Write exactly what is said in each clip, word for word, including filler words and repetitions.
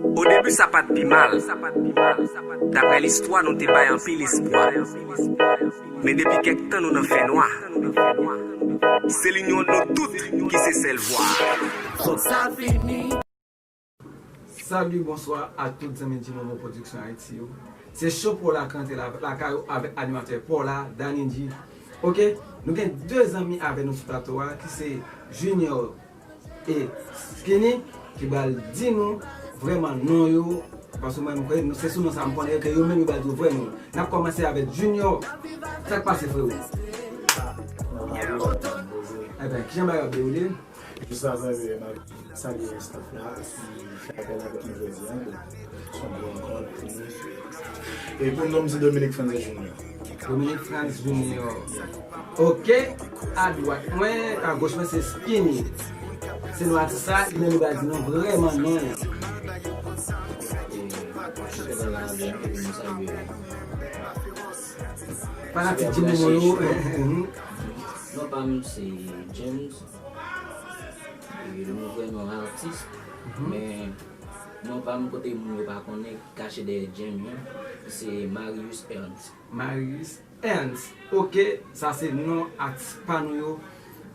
Odebi sa pa t pi mal. Daprè listwa, nou te bay anpil espwa. Men depi kèk tan, nou nan fènwa. Se linyon nou tout ki se sèl vwa. Fòk sa fini. Salut, bonsoir à tout zanmi Jimomo Production Haïti yo. Se show pa w la k rantre la, lakay ou avèk animatè pa w la, Danny G. Ok, nou gen de zanmi avèk nou sou plato a, ki se Junior e Skinny, ki pral di nou vrèman non yo, paske mwen, mwen, se sou non sa m konnen yo, ke yo menm yo pral di w vrè non. N ap kòmanse avèk Junior. Sa k pase, frero? Ebyen, kijan bagay yo ap dewoule? Jis avan, m ap salye staff la ki fè apèl avèk nou jodi a. Bon, se yon gwo rankont pou nou. E pou non m se Dominique Franz Junior. Dominique Franz Junior. Ok, adwat mwen, agoch mwen se Skinny. Se nou atis sa, li menm li pral di nou vrèman non l. Fanatik Jimomo yo. Non pa m se James. E, nou vrè non atis, men non pa m kote moun yo pa konnen ki kache dèyè James an, se Marius Ernst. Marius Ernst. Ok, sa se non atis pa nou yo.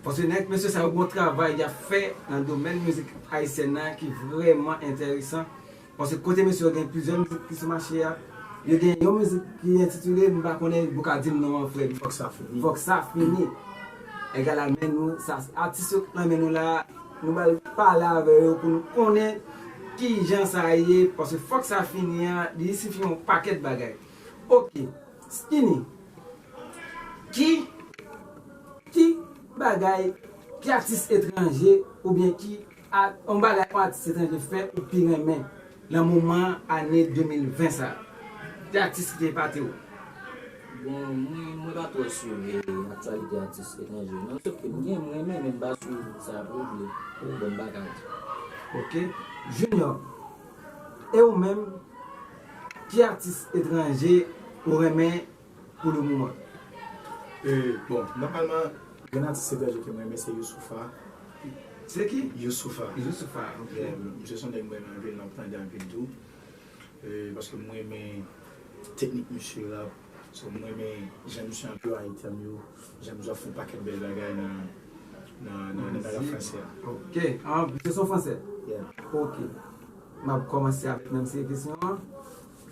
Paske nèg mesye sa yo gon travay y ap fè nan domèn mizik ayisyèn nan ki vrèman enteresan. Paske kote mesye yo gen plizyè mizik ki sou mache a, yo gen yon mizik ki entitile, m pa konnen, ou ka di m non an, frè m. Fòk sa fini. Fòk sa fini. Egal a men nou, sa, atis yo nan men nou la, nou pral pale avè yo pou nou konnen kijan sa ye, paske fòk sa fini an, li sifi yon pakèt bagay. Ok, Skinny, ki, ki bagay, ki atis etranje oubyen ki a, yon bagay yon atis etranje fè ou pi renmen nan moman ane de mil ven sa? Ki atis ki te epate w? Bon, mwen, mwen pa twò swiv aktyalite atis etranje yo non, sòf ke m gen, m renmen, men m pa swiv sa pou vle. Bon, m pa ka di. Ok. Junior, e ou menm, ki atis etranje ou renmen pou le moman? E, bon, nòmalman, grenn atis etranje ke m renmen se Youssoupha. Se ki? Youssoupha. Youssoupha, ok. Yeah, misye se yon nèg m renmen anpil, m ap tande anpil tou. E, paske m renmen teknik misye rap. So, m renmen jan misye anplwaye tèm yo, jan misye ap fè yon pakèt bèl bagay nan, nan, nan, nan rap fransè a. Ok. Ah, misye se yon fransè? Yeah. Ok. M ap kòmanse avèk menm seri kesyon an.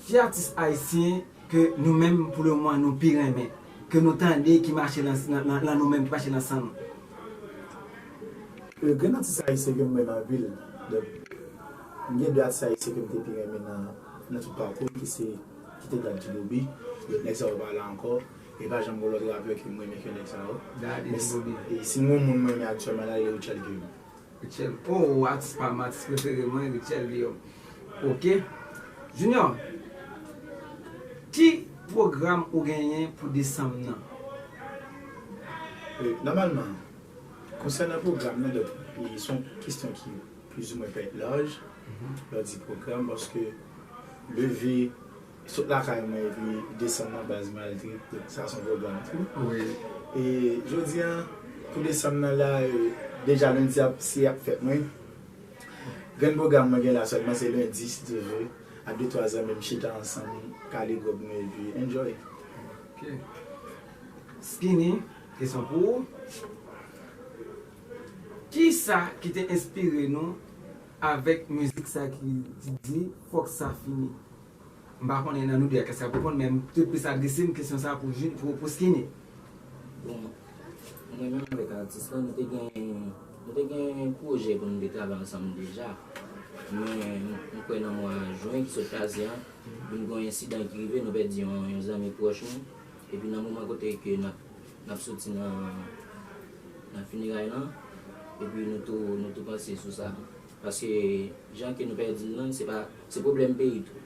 Ki atis ayisyen ke nou menm, pou le moman, nou pi renmen, ke nou tande ki mache nan, nan, nan, nan nou menm, ki mache nan san nou? E, grenn atis ayisyen ke m renmen anpil. Donk, m gen de atis ayisyen ke m te pi renmen nan, nan tout pakou m, ki se, ki te Daddy Bobby. Donk, nèg sa yo pa la ankò. E pa janm gen lòt rapè ke m renmen ke nèg sa yo. Daddy Bobby. E si m gen yon moun m renmen aktyèlman la, li Rutshelle Guillaume. Rutshelle, oh, atis pa m, atis prefere mwen, Rutshelle Guillaume. Ok. Junior, ki pwogram ou genyen pou desanm nan? E, nòmalman, konsènan pwogram nan, donk, e, se yon kesyon ki plizoumwen pèt laj. Lè w di pwogram, paske leve sot lakay mwen epi desann nan baz Maltrit, donk sa se yon pwogram tou. Wi. E jodi a, pou desann nan la, e, deja lendi ap, se ap fèt mwen. Grenn pwogram mwen gen la sèlman se lendi, si Dye vle, ak de twa zanmi m chita ansanm, kale gwòg nou epi enjoy. Ok. Skinny, kesyon pou ou. Kisa ki te enspire nou avèk mizik sa ki di, di fòk sa fini? M pa konnen nan nou de a kisa pou reponn, men m te plis adrese m kesyon sa pou Jun-, pou, pou Skinny. Bon, mwen menm avèk atis la, nou te gen, nou te gen pwojè pou nou te travay ansanm deja. Men m kwè nan mwa jen ki sot pase a, vin gen yon ensidan ki rive, nou pèdi yon, yon zanmi pwòch nou. Epi nan moman kote ke n ap, n ap soti nan, nan fineray lan, epi nou tou, nou tou panse sou sa. Paske jan ke nou pèdi l lan, se pa, se pwoblèm peyi tou.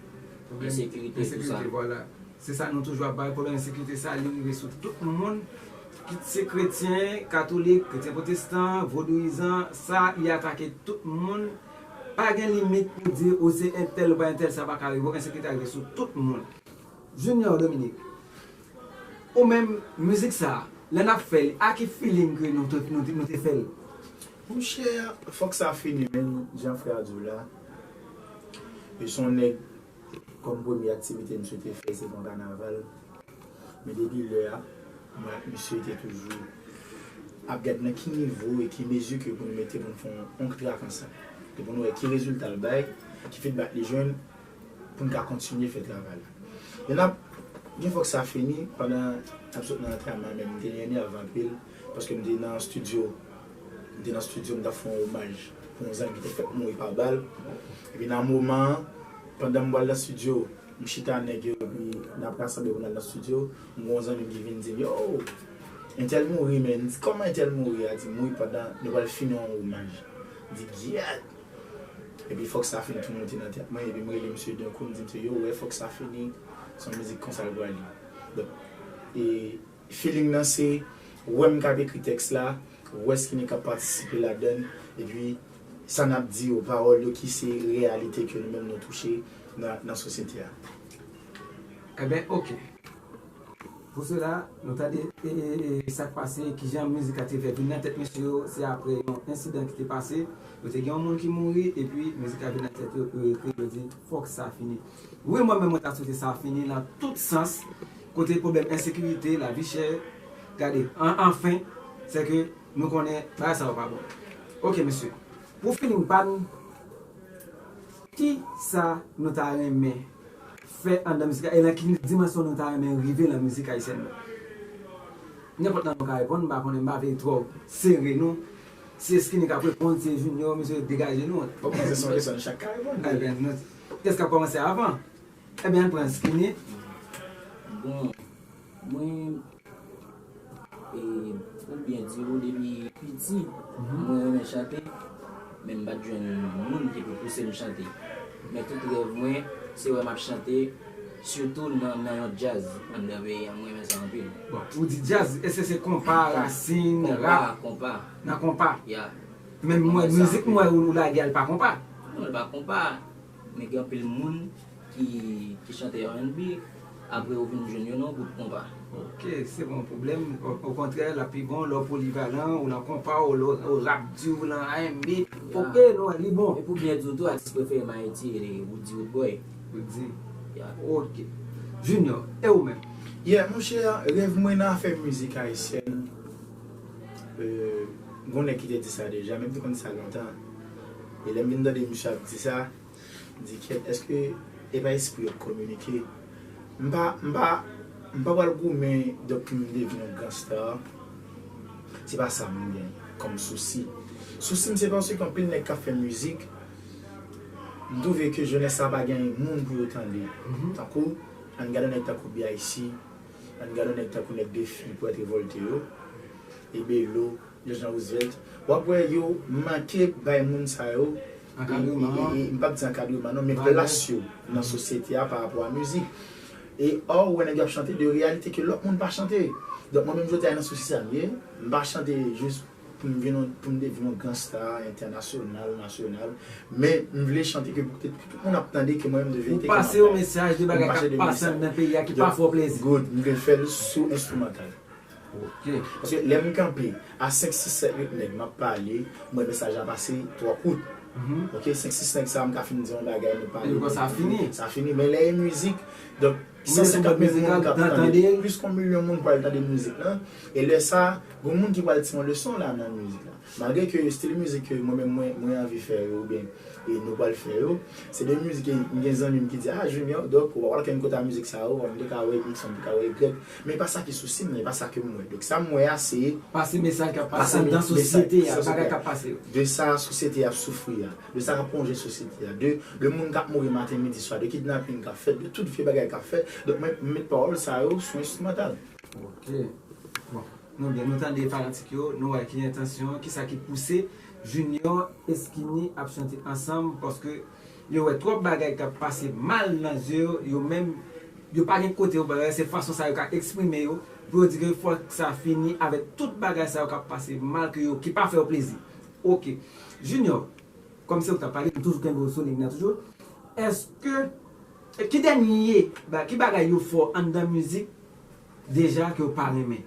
Pwoblèm ensekirite, tou sa. Ensekirite, vwala. Se sa nou toujou ap bay, pwoblèm ensekirite sa, li rive sou tout moun, kit se kretyen katolik, kretyen pwotestan, vodouyizan, sa, li atake tout moun. Pa gen limit pou di ou se entèl ou pa entèl, sa pa ka rive w, ensekirite a rive sou tout moun. Junior Dominique, ou menm, mizik sa, lè n ap fè l, a ki feeling ke nou te, nou te, nou te fè l? Monchè, fòk sa fini, men jan frè a di w la. se yon nèg, kòm premye aktivite misye te fè, se pran kanaval. Men depi lè a, mwen ak misye te toujou ap gad nan ki nivo e ki mezi ke pou nou mete pou nou fè yon, yon trak ansanm. Ke pou nou wè ki rezilta l bay, ki feedback li jwenn, pou n ka kontinye fè travay la. E n ap gen Fòk Sa Fini, pandan n ap sot nan antrenman, men m te enève anpil, paske m te nan estidyo, m te nan estidyo, m t ap fè yon omaj pou yon zanmi ki te fèk mouri pa bal. Epi nan moman an, pandan m pral nan estidyo, m chita nèg yo, epi n ap rasanble pou n al nan estidyo, m gen yon zanmi m ki vin di m, "Yo, entèl mouri, men." M di, "Kòman entèl mouri?" A di, "Mouri pandan nou pral fini yon omaj." M di, "Gyèt!" Epi Fòk Sa Fini tou monte nan tèt mwen, epi m rele misye de kou, m di misye, "Yo, wè, Fòk Sa Fini, se yon mizik konsa l pral ye." Donk, e, feeling nan se, wè m k ap ekri tèks la, wè Skinny k ap patisipe ladan l, epi sa n ap di yo, pawòl yo ki se reyalite ke nou menm nou touche nan, nan sosyete a. Ebyen, oke. Pou sela, nou tande e, e, e, sa k pase, kijan mizik la te fè vin nan tèt mesye yo, se apre yon ensidan ki te pase, yo te gen yon moun ki mouri, epi mizik la vin nan tèt yo, yo ekri, yo di, "Fòk sa fini." Wi, mwen menm, mwen ta swete sa fini nan tout sans, kote pwoblèm ensekirite, lavi chè, gade, an, anfen, se ke nou konnen bagay sa yo pa bon. Oke, mesye, pou fini, m pa n, kisa nou ta renmen fè anndan mizik la, e nan ki dimansyon nou ta renmen rive nan mizik ayisyèn nan? Nenpòt nan nou ka reponn, m pa konnen, m pa vle twò sere nou. Si Skinny k ap reponn, si Junior, mesye degaje nou. Bon, se son kesyon, chak ka reponn. Ebyen, nou, kiyès k ap kòmanse avan? Ebyen, ann pran Skinny. Bon, mwen, e, pou byen di w, depi piti, mwen renmen chante, men m pa t jwenn moun ki pou pouse m chante. Men tout rèv mwen, se wè m ap chante, sitou nan, nan yon djaz anndan peyi a, mwen renmen sa anpil. Bon, ou di djaz, èske se konpa, rasin, rap? Konpa, konpa. Nan konpa? Ya. Men mwen, mizik mwen ou lage a, l pa konpa? Non, l pa konpa. Men gen anpil moun ki, ki chante R and B, apre ou vin jwenn yo nan gwoup konpa. Oke, se pa yon pwoblèm. O, okontrè, l ap pi bon lè w polivalan, ou nan konpa, ou, ou, ou rap di, ou nan R and B. Ya. Oke, non, li bon. E pou byen di w tou, atis prefere m Ayiti, e Roody Roodboy. Roody. Ya. Oke. Junior, e ou menm? Yeah, monchè, rèv mwen nan afè mizik ayisyèn, euh, gon nèg ki te di sa deja, men m te konn di sa lontan. E lè m vin tande misye ap di sa, m di, "Kyèt, èske e pa espri yo k kominike?" M pa, m pa, m pa pral goumen, donk, pou m devni yon gran star. Se pa sa m gen kòm sousi. Sousi m se paske anpil nèg k ap fè mizik, m twouve ke jenès la pa gen moun pou yo tande. Tankou, ann gade yon nèg tankou B I C, ann gade yon nèg tankou nèg Defi, Pwèt Revòlte yo, e Belo, Jean Roosevelt. W ap wè yo manke bay moun sa yo, e, e, e, m p ap di ankadreman non, men plas yo nan sosyete a pa rapò a mizik. E ò, ou wè nèg yo ap chante de reyalite ke lòt moun pa chante. Donk mwen menm jodi a nan sousi sa m ye, m pa chante jis pou m vin yon, pou m devni yon gran star entènasyonal, nasyonal, men m vle chante ke pou tout moun ap tande ke mwen menm de verite ke m ap bay. Ou pase yon mesaj de bagay k ap pase anndan peyi a ki pa fè w plezi. Good, m vle fè l sou enstrimantal. Oke. Paske lè m kanpe a senk, sis, sèt, uit nèg, m ap pale, m wè mesaj la pase twò kout. Oke, senk, sis nèg sa, m ka fin di yon bagay, nou pale. Epi sa fini. Sa fini. Men lè e mizik, donk, san senkant mil moun k ap tande, plis ke yon milyon moun pral tande mizik lan. E lè sa, gon moun ki pral tire yon leson la nan mizik la. Malgre ke stil mizik ke mwen menm mwen, mwen anvi fè yo, oubyen e nou pral fè yo, se de mizik ke m gen zanmi m ki di, "Ah, Junior, donk, ou pa pral kenn kote a mizik sa yo, ou te ka wè X, ou te ka wè Y." Men e pa sa ki sousi m, e pa sa ke m wè. Donk, sa m wè a, se pase mesaj k ap pase anndan sosyete a, bagay k ap pase yo. De sa sosyete a ap soufri a, de sa k ap wonje sosyete a, de, de moun k ap mouri maten, midi, swa, de kidnaping k ap fèt, de tout vye bagay k ap fèt. Donk, mwen, m met pawòl sa yo sou enstrimantal. Oke. Bon. Nou byen, nou tande fanatik yo, nou wè ki entansyon, kisa ki pouse Junior e Skinny ap chante ansanm, paske yo wè twòp bagay k ap pase mal nan zye yo, yo menm, yo pa gen kote yo pral, se fason sa yo ka eksprime yo, pou yo di ke fòk sa fini avèk tout bagay sa yo k ap pase mal ke yo, ki pa fè yo plezi. Oke. Junior, kòm se ou k t ap pale, m toujou kenbe w sou liy nan toujou. Èske, ki dènye, ba, ki bagay yo fè w anndan mizik deja ke w pa renmen?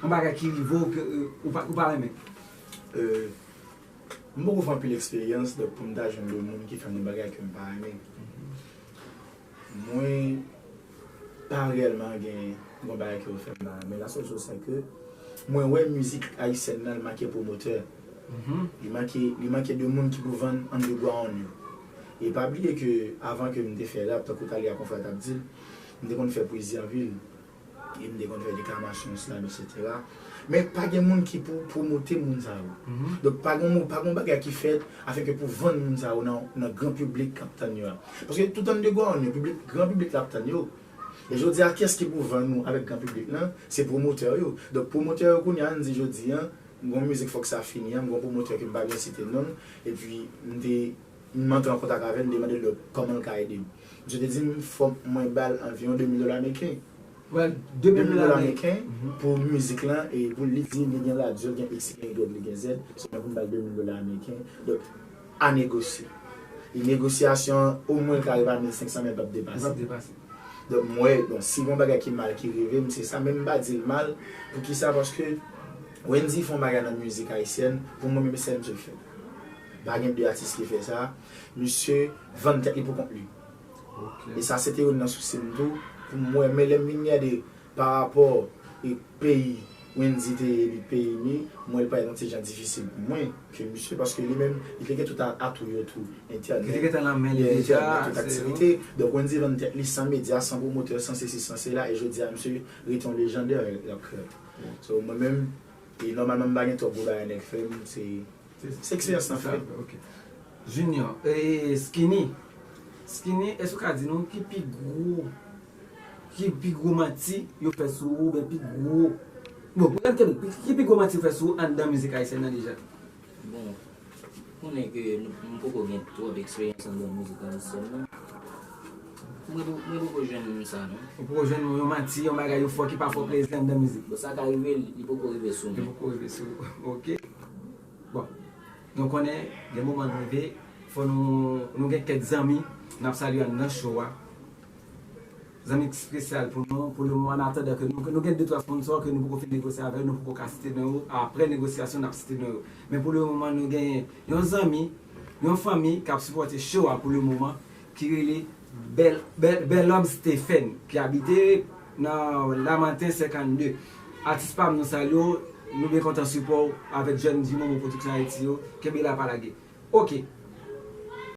Yon bagay ki rive w ke, euh, ou pa, ou pa renmen? Euh, m poko fè anpil eksperyans, donk pou m ta jwenn de moun ki fè m yon bagay ke m pa renmen. Mwen pa reyèlman gen yon bagay ke yo fè m la, men la sèl choz se ke mwen wè mizik ayisyèn nan, li manke pwomotè. Li manke, li manke de moun ki pou vann underground yo. E pa bliye ke avan ke m te fè rap, tankou talè a konfrè t ap di l, m te konn fè pwezi anpil. E m te konn fè deklamasyon, slam, etsetera. Men pa gen moun ki pou pwomote moun sa yo. Donk pa gen, pa gen bagay ki fèt afin ke pou vann moun sa yo nan, nan gran piblik k ap tann yo a. Paske tout underground yo, piblik, gran piblik la ap tann yo. E jodi a, kiyès ki pou vann nou avèk gran piblik lan? Se pwomotè yo. Donk pwomotè yo kounye a, n di jodi a, m gon mizik fòk sa fini an, m gon pwomotè ke m pa byen site non l, epi m te, m antre an kontak avè l, m te mande l kòman l ka ede m. Misye te di m fòk mwen ba l anviwon de mil dola ameriken. Well, de mil dola ameriken pou mizik lan, e pou li di li gen radyo, li gen X, li gen Y, li gen Z, se mwen pou m ba l de mil dola ameriken. Donk, a negosye. E negosyasyon an, omwen l ka rive a mil senk san, men l p ap depase. Donk, m wè, bon, si gon bagay ki mal ki rive m, se sa, men m pa di l mal. Poukisa? Paske Wendy fè yon bagay nan mizik ayisyèn, pou mwen menm, se misye k fè l. Pa gen de atis ki fè sa. Misye vann tèt li pou kont li. E sa se te youn nan sousi m tou, pou m wè, men lè m vin gade pa rapò e peyi Wendy te ye, li peyi li, m wè l parèt yon ti jan difisil pou mwen ke misye, paske li menm, li te gen tout atou yo tou, entènèt, li te gentan nan men li deja, tout aktivite. Donk Wendy vann tèt li san medya, san pwomotè, san sesi, san sela, e jodi a misye rete yon lejandè rap kreyòl. So mwen menm, e nòmalman m pa gen twòp gwo bagay nèg fè m, se Se eksperyans lan fè. Junior, eh, Skinny, Skinny, èske w ka di nou ki pi gwo, ki pi gwo manti yo fè sou ou, oubyen pi gwo, bon, pou gade ki, ki pi gwo manti yo fè sou ou anndan mizik ayisyèn nan deja? Bon, konnen ke nou, m poko gen twòp eksperyans anndan mizik ayisyèn nan. Mwen poko jwenn sa non. Ou poko jwenn yon manti, yon bagay yo fè w ki pa fè w plezi anndan mizik? Bon, sa ka rive, li poko rive sou mwen. Li poko rive sou ou, ok. Bon, nou konnen gen moman n rive, fò nou, nou gen kèk zanmi n ap salye anndan show a. Zanmi espesyal pou nou, pou le moman, an atandan ke nou, nou gen de twa sponsò ke nou poko fin negosye avè yo, nou poko ka site non yo, apre negosyasyon n ap site non yo. Men pou le moman nou gen yon zanmi, yon fanmi k ap sipòte show a pou le moman, ki rele Bèl, Bèl, Bèlòm Stephen, ki abite nan Lamanten senkannde. Atis pa m, nou salye w, nou byen kontan sipò w avèk jèn Dimomo Production Haïti yo, kenbe la pa lage. Ok,